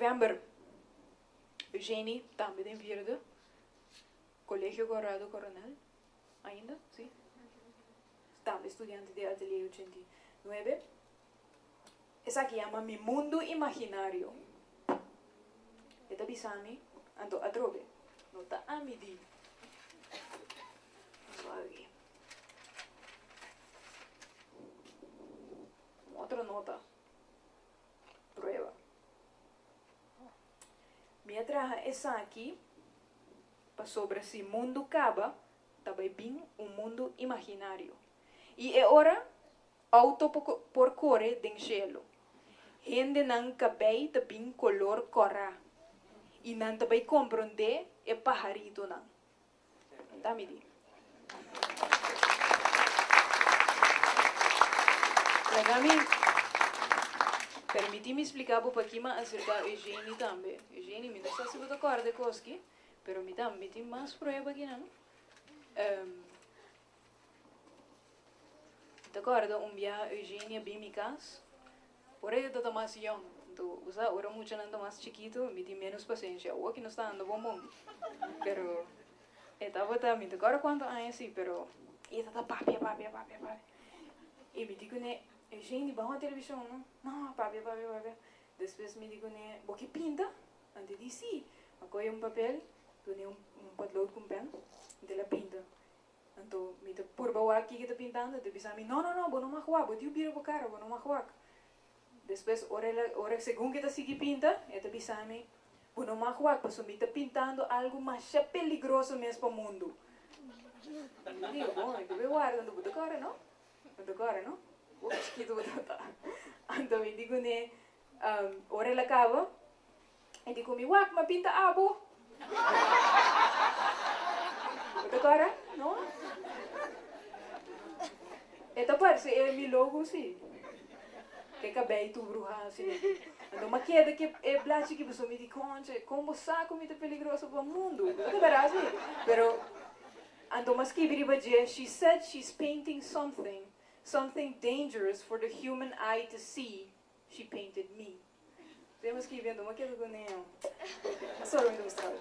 November. Eugenie, tambe den vierde. Colegio Conrado Coronel, ainda, si? Tambe studiante di Atelier 89. Esaki yama Mi Mundu Imaginario. E ta bisa mi, anto atrobe, no ta ami di. Sorry. Un otro nota. Prueba. Mi a traha esaki pasobra si mundu kaba, ta bai bin un mundu imaginario. I e ora auto por kore den shelu. Hendenan kabei ta bin kolor kòrá i nan ta bai komprondé e paharitonan. Ta mi di. Laga mi permití mi spliká bo pakí m'a aserká Eugenie tambe. Eugenie, mi no sa si bo ta kòrda e kos aki, pero mi tambe tin mas prueba akinan. Mi ta kòrda un biaha Eugenie a bin mi kas, ora e ta mas yòn. Anto, bo sa, ora muchanan ta mas chikitu, mi tin ménos pasensia. Awor ki nos ta anda bon bon. Pero e tabata, mi ta kòrda kuantu aña si, pero e ta ta papia, papia, papia, papia. I mi di kuné, Eugenie, ban wak televishon, no? No, papia, papia, papia. Despues mi di kuné, bo ke pinta? Anto e di, si. A kohe un papel, dun'é un potlood ku un pèn, anto el a pinta. Anto mi ta purba wak kiko ta pintando, e ta bisa mi, No, no, no, bo no mag wak, bo diu bira bo kara, bo no mag wak. Despues ora el a, ora segun ku e ta sigui pinta, e ta bisa mi, Bo no mag wak, pasobra mi ta pintando algu masha peligroso mes pa mundu. Mi di, Bon, mi ta bai warda, anto bo ta kore, no? Bo ta kore, no? Bo chikitu bo tabata. Anto mi di kuné, ora el a kaba, E di ku mi, Wak, m'a pinta abo. Bo ta kòrda? No? E ta parse e mi logo si. Ke kabei tur bruhá asina. Anto m'a keda ke e blachi ki pasobra mi di, Konche, kon bo sa ku mi ta peligroso pa mundu? Bo ta bèrdat si. Pero anto m'a skibi riba dje, She said she's painting something, something dangerous for the human eye to see, she painted me. Temos ki bendo, ma keda ku neo. Soro mi ta mustra bo.